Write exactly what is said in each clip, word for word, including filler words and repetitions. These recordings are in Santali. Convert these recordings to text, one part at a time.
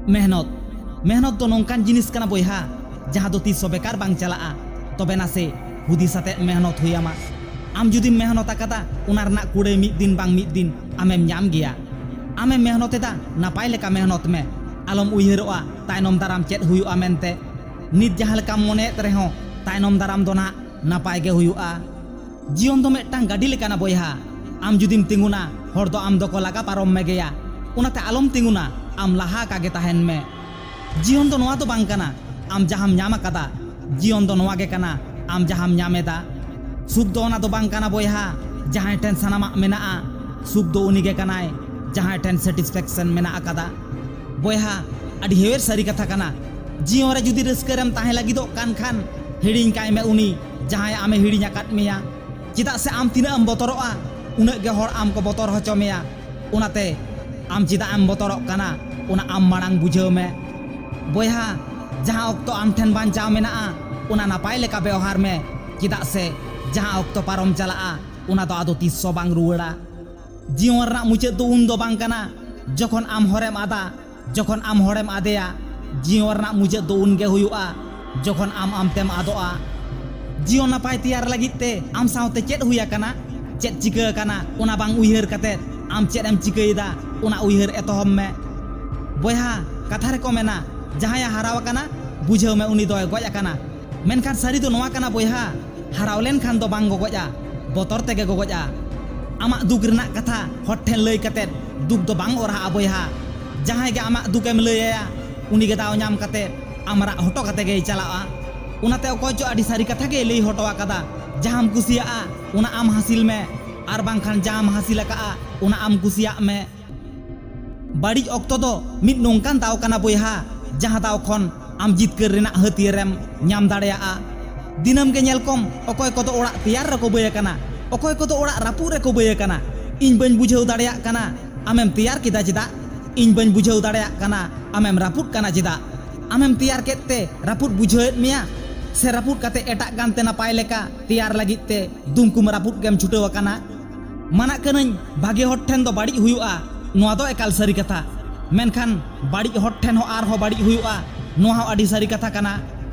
ᱢᱮᱦᱱᱚᱛ᱾ ᱢᱮᱦᱱᱚᱛ ᱫᱚ ᱱᱚᱝᱠᱟᱱ ᱡᱤᱱᱤᱥ ᱠᱟᱱᱟ ᱵᱚᱭᱦᱟ, ᱡᱟᱦᱟᱸ ᱫᱚ ᱛᱤᱥ ᱦᱚᱸ ᱵᱮᱠᱟᱨ ᱵᱟᱝ ᱪᱟᱞᱟᱜᱼᱟ᱾ ᱛᱚᱵᱮ ᱱᱟᱥᱮ ᱦᱩᱫᱤᱥ ᱟᱛᱮᱫ ᱢᱮᱦᱱᱚᱛ ᱦᱩᱭ ᱟᱢᱟ᱾ ᱟᱢ ᱡᱩᱫᱤᱢ ᱢᱮᱦᱱᱚᱛ ᱟᱠᱟᱫᱟ, ᱚᱱᱟ ᱨᱮᱱᱟᱜ ᱠᱩᱲᱟᱹᱭ ᱢᱤᱫ ᱫᱤᱱ ᱵᱟᱝ ᱢᱤᱫ ᱫᱤᱱ ᱟᱢᱮᱢ ᱧᱟᱢ ᱜᱮᱭᱟ᱾ ᱟᱢᱮᱢ ᱢᱮᱦᱱᱚᱛ ᱮᱫᱟ, ᱱᱟᱯᱟᱭ ᱞᱮᱠᱟ ᱢᱮᱦᱱᱚᱛ ᱢᱮ᱾ ᱟᱞᱚᱢ ᱩᱭᱦᱟᱹᱨᱚᱜᱼᱟ ᱛᱟᱭᱱᱚᱢ ᱫᱟᱨᱟᱢ ᱪᱮᱫ ᱦᱩᱭᱩᱜᱼᱟ ᱢᱮᱱᱛᱮ᱾ ᱱᱤᱛ ᱡᱟᱦᱟᱸ ᱞᱮᱠᱟᱢ ᱢᱚᱱᱮᱭᱮᱫ ᱨᱮᱦᱚᱸ, ᱛᱟᱭᱱᱚᱢ ᱫᱟᱨᱟᱢ ᱫᱚ ᱱᱟᱦᱟᱜ ᱱᱟᱯᱟᱭ ᱜᱮ ᱦᱩᱭᱩᱜᱼᱟ᱾ ᱡᱤᱭᱚᱱ ᱫᱚ ᱢᱤᱫᱴᱟᱝ ᱜᱟᱹᱰᱤ ᱞᱮᱠᱟᱱᱟ ᱵᱚᱭᱦᱟ, ᱟᱢ ᱡᱩᱫᱤᱢ ᱛᱤᱸᱜᱩᱱᱟ, ᱦᱚᱲ ᱫᱚ ᱟᱢ ᱫᱚᱠᱚ ᱞᱟᱜᱟ ᱯᱟᱨᱚᱢ ᱢᱮᱜᱮᱭᱟ᱾ ᱚᱱᱟᱛᱮ ᱟᱞᱚᱢ ᱛᱤᱸᱜᱩᱱᱟ, ᱟᱢ ᱞᱟᱦᱟ ᱟᱠᱟ ᱜᱮ ᱛᱟᱦᱮᱱ ᱢᱮ᱾ ᱡᱤᱭᱚᱱ ᱫᱚ ᱱᱚᱣᱟ ᱫᱚ ᱵᱟᱝ ᱠᱟᱱᱟ ᱟᱢ ᱡᱟᱦᱟᱸᱢ ᱧᱟᱢ ᱟᱠᱟᱫᱟ, ᱡᱤᱭᱚᱱ ᱫᱚ ᱱᱚᱣᱟ ᱜᱮ ᱠᱟᱱᱟ ᱟᱢ ᱡᱟᱦᱟᱸᱢ ᱧᱟᱢ ᱮᱫᱟ᱾ ᱥᱩᱠ ᱫᱚ ᱚᱱᱟ ᱫᱚ ᱵᱟᱝ ᱠᱟᱱᱟ ᱵᱚᱭᱦᱟ, ᱡᱟᱦᱟᱸᱭ ᱴᱷᱮᱱ ᱥᱟᱱᱟᱢᱟᱜ ᱢᱮᱱᱟᱜᱼᱟ᱾ ᱥᱩᱠ ᱫᱚ ᱩᱱᱤ ᱜᱮ ᱠᱟᱱᱟᱭ, ᱡᱟᱦᱟᱸᱭ ᱴᱷᱮᱱ ᱥᱮᱴᱤᱥᱯᱷᱮᱠᱥᱚᱱ ᱢᱮᱱᱟᱜ ᱟᱠᱟᱫᱟ᱾ ᱵᱚᱭᱦᱟ, ᱟᱹᱰᱤ ᱦᱮᱣᱮᱨ ᱥᱟᱹᱨᱤ ᱠᱟᱛᱷᱟ ᱠᱟᱱᱟ᱾ ᱡᱤᱭᱚᱱ ᱨᱮ ᱡᱩᱫᱤ ᱨᱟᱹᱥᱠᱟᱹ ᱨᱮᱢ ᱛᱟᱦᱮᱸ ᱞᱟᱹᱜᱤᱫᱚᱜ ᱠᱟᱱ ᱠᱷᱟᱱ, ᱦᱤᱲᱤᱧ ᱠᱟᱭ ᱢᱮ ᱩᱱᱤ, ᱡᱟᱦᱟᱸᱭ ᱟᱢᱮ ᱦᱤᱲᱤᱧ ᱟᱠᱟᱫ ᱢᱮᱭᱟ᱾ ᱪᱮᱫᱟᱜ ᱥᱮ ᱟᱢ ᱛᱤᱱᱟᱹᱜ ᱮᱢ ᱵᱚᱛᱚᱨᱚᱜᱼᱟ, ᱩᱱᱟᱹᱜ ᱜᱮ ᱦᱚᱲ ᱟᱢ ᱠᱚ ᱵᱚᱛᱚᱨ ᱦᱚᱪᱚ ᱢᱮᱭᱟ᱾ ᱚᱱᱟᱛᱮ ᱟᱢ ᱪᱮᱫᱟᱜ ᱮᱢ ᱵᱚᱛᱚᱨᱚᱜ ᱠᱟᱱᱟ, ᱚᱱᱟ ᱟᱢ ᱢᱟᱲᱟᱝ ᱵᱩᱡᱷᱟᱹᱣ ᱢᱮ᱾ ᱵᱚᱭᱦᱟ, ᱡᱟᱦᱟᱸ ᱚᱠᱛᱚ ᱟᱢ ᱴᱷᱮᱱ ᱵᱟᱧᱪᱟᱣ ᱢᱮᱱᱟᱜᱼᱟ, ᱚᱱᱟ ᱱᱟᱯᱟᱭ ᱞᱮᱠᱟ ᱵᱮᱣᱦᱟᱨ ᱢᱮ, ᱪᱮᱫᱟᱜ ᱥᱮ ᱡᱟᱦᱟᱸ ᱚᱠᱛᱚ ᱯᱟᱨᱚᱢ ᱪᱟᱞᱟᱜᱼᱟ, ᱚᱱᱟ ᱫᱚ ᱟᱫᱚ ᱛᱤᱥ ᱦᱚᱸ ᱵᱟᱝ ᱨᱩᱣᱟᱹᱲᱟ᱾ ᱡᱤᱭᱚᱱ ᱨᱮᱱᱟᱜ ᱢᱩᱪᱟᱹᱫ ᱫᱚ ᱩᱱ ᱫᱚ ᱵᱟᱝ ᱠᱟᱱᱟ, ᱡᱚᱠᱷᱚᱱ ᱟᱢ ᱦᱚᱨᱮᱢ ᱟᱫᱟ, ᱡᱚᱠᱷᱚᱱ ᱟᱢ ᱦᱚᱲᱮᱢ ᱟᱫᱮᱭᱟ᱾ ᱡᱤᱭᱚᱱ ᱨᱮᱱᱟᱜ ᱢᱩᱪᱟᱹᱫ ᱫᱚ ᱩᱱ ᱜᱮ ᱦᱩᱭᱩᱜᱼᱟ, ᱡᱚᱠᱷᱚᱱ ᱟᱢ ᱟᱢ ᱛᱮᱢ ᱟᱫᱚᱜᱼᱟ᱾ ᱡᱤᱭᱚᱱ ᱱᱟᱯᱟᱭ ᱛᱮᱭᱟᱨ ᱞᱟᱹᱜᱤᱫ ᱛᱮ ᱟᱢ ᱥᱟᱶᱛᱮ ᱪᱮᱫ ᱦᱩᱭ ᱟᱠᱟᱱᱟ, ᱪᱮᱫ ᱪᱤᱠᱟᱹ ᱟᱠᱟᱱᱟ, ᱚᱱᱟ ᱵᱟᱝ ᱩᱭᱦᱟᱹᱨ ᱠᱟᱛᱮ ᱟᱢ ᱪᱮᱫ ᱮᱢ ᱪᱤᱠᱟᱹᱭᱮᱫᱟ, ᱚᱱᱟ ᱩᱭᱦᱟᱹᱨ ᱮᱛᱚᱦᱚᱵ ᱢᱮ᱾ ᱵᱚᱭᱦᱟ, ᱠᱟᱛᱷᱟ ᱨᱮᱠᱚ ᱢᱮᱱᱟ, ᱡᱟᱦᱟᱸᱭᱮ ᱦᱟᱨᱟᱣ ᱟᱠᱟᱱᱟ, ᱵᱩᱡᱷᱟᱹᱣ ᱢᱮ ᱩᱱᱤ ᱫᱚᱭ ᱜᱚᱡ ᱟᱠᱟᱱᱟ᱾ ᱢᱮᱱᱠᱷᱟᱱ ᱥᱟᱹᱨᱤ ᱫᱚ ᱱᱚᱣᱟ ᱠᱟᱱᱟ ᱵᱚᱭᱦᱟ, ᱦᱟᱨᱟᱣ ᱞᱮᱱᱠᱷᱟᱱ ᱫᱚ ᱵᱟᱝ ᱜᱚᱜᱚᱡᱼᱟ, ᱵᱚᱛᱚᱨ ᱛᱮᱜᱮ ᱜᱚᱜᱚᱡᱼᱟ᱾ ᱟᱢᱟᱜ ᱫᱩᱠ ᱨᱮᱱᱟᱜ ᱠᱟᱛᱷᱟ ᱦᱚᱲ ᱴᱷᱮᱱ ᱞᱟᱹᱭ ᱠᱟᱛᱮᱫ ᱫᱩᱠ ᱫᱚ ᱵᱟᱝ ᱚᱨᱦᱟᱜᱼᱟ ᱵᱚᱭᱦᱟ᱾ ᱡᱟᱦᱟᱸᱭ ᱜᱮ ᱟᱢᱟᱜ ᱫᱩᱠᱮᱢ ᱞᱟᱹᱭ ᱟᱭᱟ, ᱩᱱᱤ ᱜᱮ ᱫᱟᱣ ᱧᱟᱢ ᱠᱟᱛᱮᱫ ᱟᱢ ᱨᱟᱜ ᱦᱚᱴᱚ ᱠᱟᱛᱮ ᱜᱮᱭ ᱪᱟᱞᱟᱜᱼᱟ᱾ ᱚᱱᱟᱛᱮ ᱚᱠᱚᱭ ᱪᱚ ᱟᱹᱰᱤ ᱥᱟᱹᱨᱤ ᱠᱟᱛᱷᱟ ᱜᱮᱭ ᱞᱟᱹᱭ ᱦᱚᱴᱚ ᱟᱠᱟᱫᱟ, ᱡᱟᱦᱟᱸᱢ ᱠᱩᱥᱤᱭᱟᱜᱼᱟ ᱚᱱᱟ ᱟᱢ ᱦᱟᱹᱥᱤᱞ ᱢᱮ, ᱟᱨ ᱵᱟᱝᱠᱷᱟᱱ ᱡᱟᱦᱟᱸᱢ ᱦᱟᱹᱥᱤᱞ ᱟᱠᱟᱫᱼᱟ ᱚᱱᱟ ᱟᱢ ᱠᱩᱥᱤᱭᱟᱜ ᱢᱮ᱾ ᱵᱟᱹᱲᱤᱡ ᱚᱠᱛᱚ ᱫᱚ ᱢᱤᱫ ᱱᱚᱝᱠᱟᱱ ᱫᱟᱣ ᱠᱟᱱᱟ ᱵᱚᱭᱦᱟ, ᱡᱟᱦᱟᱸ ᱫᱟᱣ ᱠᱷᱚᱱ ᱟᱢ ᱡᱤᱛᱠᱟᱹᱨ ᱨᱮᱱᱟᱜ ᱦᱟᱹᱛᱭᱟᱹᱨᱮᱢ ᱧᱟᱢ ᱫᱟᱲᱮᱭᱟᱜᱼᱟ᱾ ᱫᱤᱱᱟᱹᱢ ᱜᱮ ᱧᱮᱞ ᱠᱚᱢ, ᱚᱠᱚᱭ ᱠᱚᱫᱚ ᱚᱲᱟᱜ ᱛᱮᱭᱟᱨ ᱨᱮᱠᱚ ᱵᱟᱹᱭ ᱟᱠᱟᱱᱟ, ᱚᱠᱚᱭ ᱠᱚᱫᱚ ᱚᱲᱟᱜ ᱨᱟᱹᱯᱩᱫ ᱨᱮᱠᱚ ᱵᱟᱹᱭ ᱟᱠᱟᱱᱟ᱾ ᱤᱧ ᱵᱟᱹᱧ ᱵᱩᱡᱷᱟᱹᱣ ᱫᱟᱲᱮᱭᱟᱜ ᱠᱟᱱᱟ, ᱟᱢᱮᱢ ᱛᱮᱭᱟᱨ ᱠᱮᱫᱟ ᱪᱮᱫᱟᱜ? ᱤᱧ ᱵᱟᱹᱧ ᱵᱩᱡᱷᱟᱹᱣ ᱫᱟᱲᱮᱭᱟᱜ ᱠᱟᱱᱟ, ᱟᱢᱮᱢ ᱨᱟᱹᱯᱩᱫ ᱠᱟᱱᱟ ᱪᱮᱫᱟᱜ? ᱟᱢᱮᱢ ᱛᱮᱭᱟᱨ ᱠᱮᱫ ᱛᱮ ᱨᱟᱹᱯᱩᱫ ᱵᱩᱡᱷᱟᱹᱣᱮᱫ ᱢᱮᱭᱟ, ᱥᱮ ᱨᱟᱹᱯᱩᱫ ᱠᱟᱛᱮ ᱮᱴᱟᱜ ᱜᱟᱱᱛᱮ ᱱᱟᱯᱟᱭ ᱞᱮᱠᱟ ᱛᱮᱭᱟᱨ ᱞᱟᱹᱜᱤᱫ ᱛᱮ ᱫᱩᱢᱠᱩᱢ ᱨᱟᱹᱯᱩᱫ ᱜᱮᱢ ᱪᱷᱩᱴᱟᱹᱣ ᱟᱠᱟᱱᱟ? ᱢᱟᱱᱟᱜ ᱠᱟᱹᱱᱟᱹᱧ, ᱵᱷᱟᱜᱮ ᱦᱚᱲ ᱴᱷᱮᱱ ᱫᱚ ᱵᱟᱹᱲᱤᱡ ᱦᱩᱭᱩᱜᱼᱟ, ᱱᱚᱣᱟ ᱫᱚ ᱮᱠᱟᱞ ᱥᱟᱹᱨᱤ ᱠᱟᱛᱷᱟ᱾ ᱢᱮᱱᱠᱷᱟᱱ ᱵᱟᱹᱲᱤᱡ ᱦᱚᱲ ᱴᱷᱮᱱ ᱦᱚᱸ ᱟᱨᱦᱚᱸ ᱵᱟᱹᱲᱤᱡ ᱦᱩᱭᱩᱜᱼᱟ᱾ ᱱᱚᱣᱟ ᱦᱚᱸ ᱟᱹᱰᱤ ᱥᱟᱹᱨᱤ ᱠᱟᱛᱷᱟ ᱠᱟᱱᱟ᱾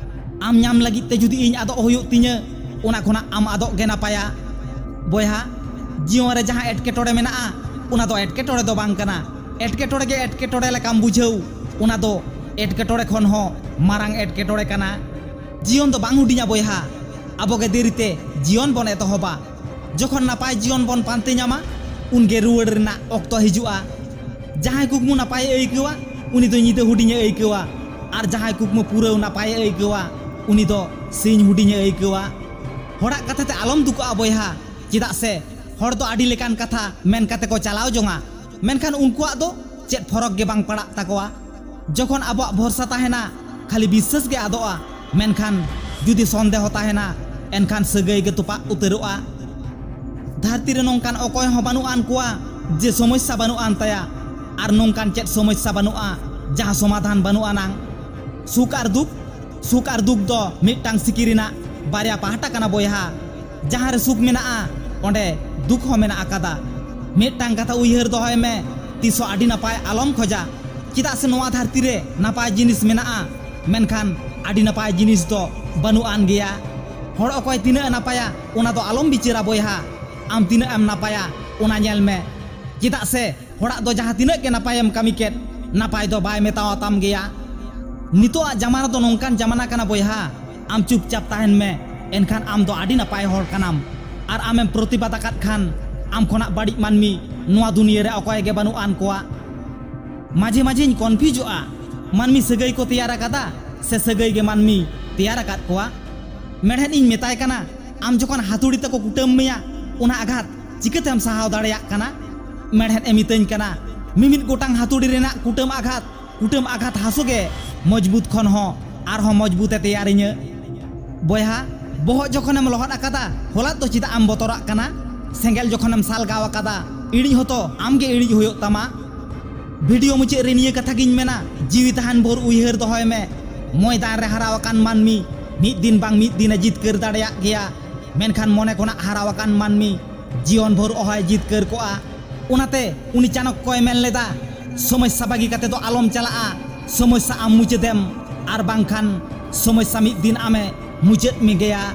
ᱟᱢ ᱧᱟᱢ ᱞᱟᱹᱜᱤᱫ ᱛᱮ ᱡᱩᱫᱤ ᱤᱧ ᱟᱫᱚᱜ ᱦᱩᱭᱩᱜ ᱛᱤᱧᱟᱹ, ᱚᱱᱟ ᱠᱷᱚᱱᱟᱜ ᱟᱢ ᱟᱫᱚᱜ ᱜᱮ ᱱᱟᱯᱟᱭᱟ᱾ ᱵᱚᱭᱦᱟ, ᱡᱤᱭᱚᱱ ᱨᱮ ᱡᱟᱦᱟᱸ ᱮᱴᱠᱮᱴᱚᱬᱮ ᱢᱮᱱᱟᱜᱼᱟ, ᱚᱱᱟ ᱫᱚ ᱮᱴᱠᱮᱴᱚᱬᱮ ᱫᱚ ᱵᱟᱝ ᱠᱟᱱᱟ᱾ ᱮᱴᱠᱮᱴᱚᱬᱮ ᱜᱮ ᱮᱴᱠᱮᱴᱚᱬᱮ ᱞᱮᱠᱟᱢ ᱵᱩᱡᱷᱟᱹᱣ, ᱚᱱᱟ ᱫᱚ ᱮᱴᱠᱮᱴᱚᱬᱮ ᱠᱷᱚᱱ ᱦᱚᱸ ᱢᱟᱨᱟᱝ ᱮᱴᱠᱮᱴᱚᱬᱮ ᱠᱟᱱᱟ᱾ ᱡᱤᱭᱚᱱ ᱫᱚ ᱵᱟᱝ ᱦᱩᱰᱤᱧᱟ ᱵᱚᱭᱦᱟ, ᱟᱵᱚ ᱜᱮ ᱫᱮᱨᱤᱛᱮ ᱡᱤᱭᱚᱱ ᱵᱚᱱ ᱮᱛᱚᱦᱚᱵᱟ᱾ ᱡᱚᱠᱷᱚᱱ ᱱᱟᱯᱟᱭ ᱡᱤᱭᱚᱱ ᱵᱚᱱ ᱯᱟᱱᱛᱮ ᱧᱟᱢᱟ, ᱩᱱᱜᱮ ᱨᱩᱣᱟᱹᱲ ᱨᱮᱱᱟᱜ ᱚᱠᱛᱚ ᱦᱤᱡᱩᱜᱼᱟ᱾ ᱡᱟᱦᱟᱸᱭ ᱠᱩᱠᱢᱩ ᱱᱟᱯᱟᱭᱮ ᱟᱹᱭᱠᱟᱹᱣᱟ, ᱩᱱᱤ ᱫᱚ ᱧᱤᱫᱟᱹ ᱦᱩᱰᱤᱧᱮ ᱟᱹᱭᱠᱟᱹᱣᱟ, ᱟᱨ ᱡᱟᱦᱟᱸᱭ ᱠᱩᱠᱢᱩ ᱯᱩᱨᱟᱹᱣ ᱱᱟᱯᱟᱭᱮ ᱟᱹᱭᱠᱟᱹᱣᱟ, ᱩᱱᱤ ᱫᱚ ᱥᱤᱧ ᱦᱩᱰᱤᱧᱮ ᱟᱹᱭᱠᱟᱹᱣᱟ᱾ ᱦᱚᱲᱟᱜ ᱠᱟᱛᱷᱟ ᱛᱮ ᱟᱞᱚᱢ ᱫᱩᱠᱚᱜᱼᱟ ᱵᱚᱭᱦᱟ, ᱪᱮᱫᱟᱜ ᱥᱮ ᱦᱚᱲ ᱫᱚ ᱟᱹᱰᱤ ᱞᱮᱠᱟᱱ ᱠᱟᱛᱷᱟ ᱢᱮᱱ ᱠᱟᱛᱮ ᱠᱚ ᱪᱟᱞᱟᱣ ᱡᱚᱝᱟ, ᱢᱮᱱᱠᱷᱟᱱ ᱩᱱᱠᱩᱣᱟᱜ ᱫᱚ ᱪᱮᱫ ᱯᱷᱚᱨᱚᱠ ᱜᱮ ᱵᱟᱝ ᱯᱟᱲᱟᱜ ᱛᱟᱠᱚᱣᱟ᱾ ᱡᱚᱠᱷᱚᱱ ᱟᱵᱚᱣᱟᱜ ᱵᱷᱚᱨᱥᱟ ᱛᱟᱦᱮᱱᱟ, ᱠᱷᱟᱹᱞᱤ ᱵᱤᱥᱥᱟᱹᱥ ᱜᱮ ᱟᱫᱚᱜᱼᱟ, ᱢᱮᱱᱠᱷᱟᱱ ᱡᱩᱫᱤ ᱥᱚᱱᱫᱮᱦᱚ ᱛᱟᱦᱮᱱᱟ, ᱮᱱᱠᱷᱟᱱ ᱥᱟᱹᱜᱟᱹᱭ ᱜᱮ ᱛᱚᱯᱟᱜ ᱩᱛᱟᱹᱨᱚᱜᱼᱟ᱾ ᱫᱷᱟᱹᱨᱛᱤ ᱨᱮ ᱱᱚᱝᱠᱟᱱ ᱚᱠᱚᱭ ᱦᱚᱸ ᱵᱟᱹᱱᱩᱜ ᱟᱱ ᱠᱚᱣᱟ ᱡᱮ ᱥᱚᱢᱚᱥᱥᱟ ᱵᱟᱹᱱᱩᱜ ᱟᱱ ᱛᱟᱭᱟ, ᱟᱨ ᱱᱚᱝᱠᱟᱱ ᱪᱮᱫ ᱥᱚᱢᱚᱥᱥᱟ ᱵᱟᱹᱱᱩᱜᱼᱟ ᱡᱟᱦᱟᱸ ᱥᱚᱢᱟᱫᱷᱟᱱ ᱵᱟᱹᱱᱩᱜ ᱟᱱᱟᱝ᱾ ᱥᱩᱠ ᱟᱨ ᱫᱩᱠ, ᱥᱩᱠ ᱟᱨ ᱫᱩᱠ ᱫᱚ ᱢᱤᱫᱴᱟᱝ ᱥᱤᱠᱤ ᱨᱮᱱᱟᱜ ᱵᱟᱨᱭᱟ ᱯᱟᱦᱴᱟ ᱠᱟᱱᱟ ᱵᱚᱭᱦᱟ᱾ ᱡᱟᱦᱟᱸ ᱨᱮ ᱥᱩᱠ ᱢᱮᱱᱟᱜᱼᱟ, ᱚᱸᱰᱮ ᱫᱩᱠ ᱦᱚᱸ ᱢᱮᱱᱟᱜ ᱟᱠᱟᱫᱟ᱾ ᱢᱤᱫᱴᱟᱝ ᱠᱟᱛᱷᱟ ᱩᱭᱦᱟᱹᱨ ᱫᱚᱦᱚᱭ ᱢᱮ, ᱛᱤᱥ ᱦᱚᱸ ᱟᱹᱰᱤ ᱱᱟᱯᱟᱭ ᱟᱞᱚᱢ ᱠᱷᱚᱡᱟ, ᱪᱮᱫᱟᱜ ᱥᱮ ᱱᱚᱣᱟ ᱫᱷᱟᱹᱨᱛᱤ ᱨᱮ ᱱᱟᱯᱟᱭ ᱡᱤᱱᱤᱥ ᱢᱮᱱᱟᱜᱼᱟ, ᱢᱮᱱᱠᱷᱟᱱ ᱟᱹᱰᱤ ᱱᱟᱯᱟᱭ ᱡᱤᱱᱤᱥ ᱫᱚ ᱵᱟᱹᱱᱩᱜ ᱟᱱ ᱜᱮᱭᱟ᱾ ᱦᱚᱲ ᱚᱠᱚᱭ ᱛᱤᱱᱟᱹᱜ ᱮ ᱱᱟᱯᱟᱭᱟ, ᱚᱱᱟ ᱫᱚ ᱟᱞᱚᱢ ᱵᱤᱪᱟᱹᱨᱟ ᱵᱚᱭᱦᱟ, ᱟᱢ ᱛᱤᱱᱟᱹᱜ ᱮᱢ ᱱᱟᱯᱟᱭᱟ, ᱚᱱᱟ ᱧᱮᱞ ᱢᱮ᱾ ᱪᱮᱫᱟᱜ ᱥᱮ ᱦᱚᱲᱟᱜ ᱫᱚ ᱡᱟᱦᱟᱸ ᱛᱤᱱᱟᱹᱜ ᱜᱮ ᱱᱟᱯᱟᱭᱮᱢ ᱠᱟᱹᱢᱤ ᱠᱮᱫ, ᱱᱟᱯᱟᱭ ᱫᱚ ᱵᱟᱭ ᱢᱮᱛᱟᱣᱟᱛᱟᱢ ᱜᱮᱭᱟ᱾ ᱱᱤᱛᱚᱜᱟᱜ ᱡᱟᱢᱟᱱᱟ ᱫᱚ ᱱᱚᱝᱠᱟᱱ ᱡᱟᱢᱟᱱᱟ ᱠᱟᱱᱟ ᱵᱚᱭᱦᱟ, ᱟᱢ ᱪᱩᱯᱪᱟᱯ ᱛᱟᱦᱮᱱ ᱢᱮ, ᱮᱱᱠᱷᱟᱱ ᱟᱢ ᱫᱚ ᱟᱹᱰᱤ ᱱᱟᱯᱟᱭ ᱦᱚᱲ ᱠᱟᱱᱟᱢ᱾ ᱟᱨ ᱟᱢᱮᱢ ᱯᱨᱚᱛᱤᱵᱟᱫ ᱟᱠᱟᱫ ᱠᱷᱟᱱ, ᱟᱢ ᱠᱷᱚᱱᱟᱜ ᱵᱟᱹᱲᱤᱡ ᱢᱟᱹᱱᱢᱤ ᱱᱚᱣᱟ ᱫᱩᱱᱤᱭᱟᱹ ᱨᱮ ᱚᱠᱚᱭ ᱜᱮ ᱵᱟᱹᱱᱩᱜ ᱟᱱ ᱠᱚᱣᱟ᱾ ᱢᱟᱡᱷᱮ ᱢᱟᱡᱷᱮᱧ ᱠᱚᱱᱯᱷᱤᱭᱩᱡᱚᱜᱼᱟ, ᱢᱟᱹᱱᱢᱤ ᱥᱟᱹᱜᱟᱹᱭ ᱠᱚ ᱛᱮᱭᱟᱨ ᱟᱠᱟᱫᱟ ᱥᱮ ᱥᱟᱹᱜᱟᱹᱭ ᱜᱮ ᱢᱟᱹᱱᱢᱤ ᱛᱮᱭᱟᱨ ᱟᱠᱟᱫ ᱠᱚᱣᱟ? ᱢᱮᱲᱦᱮᱫ ᱤᱧ ᱢᱮᱛᱟᱭ ᱠᱟᱱᱟ, ᱟᱢ ᱡᱚᱠᱷᱚᱱ ᱦᱟᱹᱛᱩᱲᱤ ᱛᱮᱠᱚ ᱠᱩᱴᱟᱹᱢ ᱢᱮᱭᱟ, ᱚᱱᱟ ᱟᱜᱷᱟᱛ ᱪᱤᱠᱟᱹᱛᱮᱢ ᱥᱟᱦᱟᱣ ᱫᱟᱲᱮᱭᱟᱜ ᱠᱟᱱᱟ? ᱢᱮᱲᱦᱮᱫ ᱮ ᱢᱤᱛᱟᱹᱧ ᱠᱟᱱᱟ, ᱢᱤᱢᱤᱫ ᱜᱚᱴᱟᱝ ᱦᱟᱹᱛᱩᱲᱤ ᱨᱮᱱᱟᱜ ᱠᱩᱴᱟᱹᱢ ᱟᱜᱷᱟᱛ, ᱠᱩᱴᱟᱹᱢ ᱟᱜᱷᱟᱛ ᱦᱟᱹᱥᱩ ᱜᱮ ᱢᱚᱡᱽᱵᱩᱛ ᱠᱷᱚᱱ ᱦᱚᱸ ᱟᱨᱦᱚᱸ ᱢᱚᱡᱽᱵᱩᱛ ᱮ ᱛᱮᱭᱟᱨᱤᱧᱟᱹ᱾ ᱵᱚᱭᱦᱟ, ᱵᱚᱦᱚᱜ ᱡᱚᱠᱷᱚᱱᱮᱢ ᱞᱚᱦᱚᱫ ᱟᱠᱟᱫᱟ, ᱦᱚᱞᱟᱫ ᱫᱚ ᱪᱮᱫᱟᱜ ᱮᱢ ᱵᱚᱛᱚᱨᱟᱜ ᱠᱟᱱᱟ? ᱥᱮᱸᱜᱮᱞ ᱡᱚᱠᱷᱚᱱᱮᱢ ᱥᱟᱞᱜᱟᱣ ᱟᱠᱟᱫᱟ, ᱤᱲᱤᱡ ᱦᱚᱸᱛᱚ ᱟᱢᱜᱮ ᱤᱲᱤᱡ ᱦᱩᱭᱩᱜ ᱛᱟᱢᱟ᱾ ᱵᱷᱤᱰᱤᱭᱳ ᱢᱩᱪᱟᱹᱫ ᱨᱮ ᱱᱤᱭᱟᱹ ᱠᱟᱛᱷᱟ ᱜᱤᱧ ᱢᱮᱱᱟ, ᱡᱤᱣᱤ ᱛᱟᱦᱮᱱ ᱵᱷᱳᱨ ᱩᱭᱦᱟᱹᱨ ᱫᱚᱦᱚᱭ ᱢᱮ, ᱢᱚᱭᱫᱟᱱ ᱨᱮ ᱦᱟᱨᱟ ᱟᱠᱟᱱ ᱢᱟᱹᱱᱢᱤ ᱢᱤᱫ ᱫᱤᱱ ᱵᱟᱝ ᱢᱤᱫ ᱫᱤᱱᱮ ᱡᱤᱛᱠᱟᱹᱨ ᱫᱟᱲᱮᱭᱟᱜ ᱜᱮᱭᱟ, ᱢᱮᱱᱠᱷᱟᱱ ᱢᱚᱱᱮ ᱠᱷᱚᱱᱟᱜ ᱦᱟᱨᱟ ᱟᱠᱟᱱ ᱢᱟᱹᱱᱢᱤ ᱡᱤᱭᱚᱱ ᱵᱷᱳᱨ ᱚᱦᱚᱭ ᱡᱤᱛᱠᱟᱹᱨ ᱠᱚᱜᱼᱟ᱾ ᱚᱱᱟᱛᱮ ᱩᱱᱤ ᱪᱟᱬᱚᱠᱠᱚᱭ ᱢᱮᱱ ᱞᱮᱫᱟ, ᱥᱚᱢᱚᱥᱥᱟ ᱵᱟᱹᱜᱤ ᱠᱟᱛᱮ ᱫᱚ ᱟᱞᱚᱢ ᱪᱟᱞᱟᱜᱼᱟ᱾ ᱥᱚᱢᱚᱥᱥᱟ ᱟᱢ ᱢᱩᱪᱟᱹᱫᱮᱢ, ᱟᱨ ᱵᱟᱝᱠᱷᱟᱱ ᱥᱚᱢᱚᱥᱥᱟ ᱢᱤᱫ ᱫᱤᱱ ᱟᱢᱮ ᱢᱩᱪᱟᱹᱫ ᱢᱮᱜᱮᱭᱟ᱾